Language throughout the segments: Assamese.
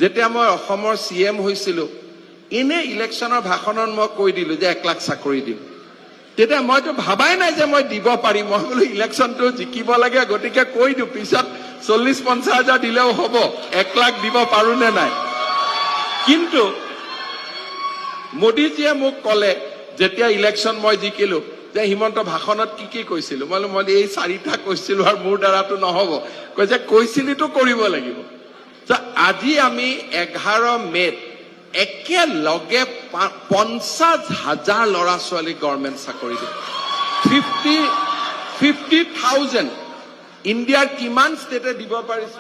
যেতিয়া মই অসমৰ চি এম হৈছিলো, এনেই ইলেকশ্যনৰ ভাষণত মই কৈ দিলো যে 1 লাখ চাকৰি দিম। তেতিয়া মইতো ভাবাই নাই যে মই দিব পাৰিম। মই বোলো ইলেকশ্যনটো জিকিব লাগে, গতিকে কৈ দিওঁ, পিছত 40-50 হাজাৰ দিলেও হ'ব, 1 লাখ দিব পাৰো নে নাই। কিন্তু মোদীজীয়ে মোক ক'লে, যেতিয়া ইলেকশ্যন মই জিকিলো, যে হিমন্ত, ভাষণত কি কি কৈছিলো? মই বোলো, মই এই চাৰিটা কৈছিলো আৰু মোৰ দ্বাৰাটো নহ'ব। কৈছে, কৈছিলিতো কৰিব লাগিব। So, আজি আমি 11 মে'ত একেলগে 50 হাজাৰ ল'ৰা ছোৱালীক গভৰ্ণমেণ্ট চাকৰি দিম, 50,000। ইণ্ডিয়াৰ কিমান ষ্টেটে দিব পাৰিছে?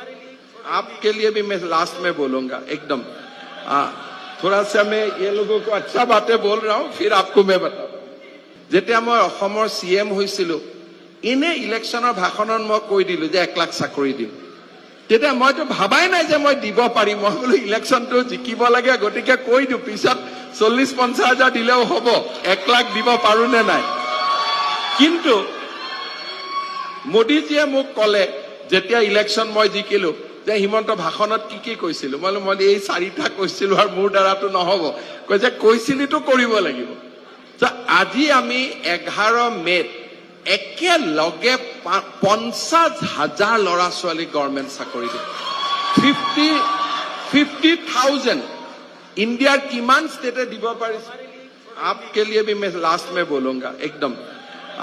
आपके लिए भी मैं लास्ट में बोलूंगा एकदम। थोड़ा सा मैं ये लोगों को अच्छा बातें बोल रहा हूं, फिर आपको मैं बताऊं। যেতিয়া মই অসমৰ চি এম হৈছিলো, এনেই ইলেকশ্যনৰ ভাষণত মই কৈ দিলো যে 1 লাখ চাকৰি দিম। তেতিয়া মইতো ভাবাই নাই যে মই দিব পাৰিম। মই বোলো ইলেকশ্যনটো জিকিব লাগে, গতিকে কৈ দিওঁ, পিছত 40-50 হাজাৰ দিলেও হ'ব, 1 লাখ দিব পাৰো নে নাই। কিন্তু মোদীজীয়ে মোক ক'লে, যেতিয়া ইলেকশ্যন মই জিকিলো, যে হিমন্ত, ভাষণত কি কি কৈছিলো? মই বোলো, মই এই চাৰিটা কৈছিলো আৰু মোৰ দ্বাৰাটো নহ'ব। কৈছে, কৈছিলিতো কৰিব লাগিব। So, আজি আমি 11 মে'ত একেলগে 50 হাজাৰ ল'ৰা ছোৱালীক গভৰ্ণমেণ্ট চাকৰি দিম, 50,000। ইণ্ডিয়াৰ কিমান ষ্টেটে দিব পাৰিছে? आपके लिए भी मैं लास्ट में बोलूंगा एकदम।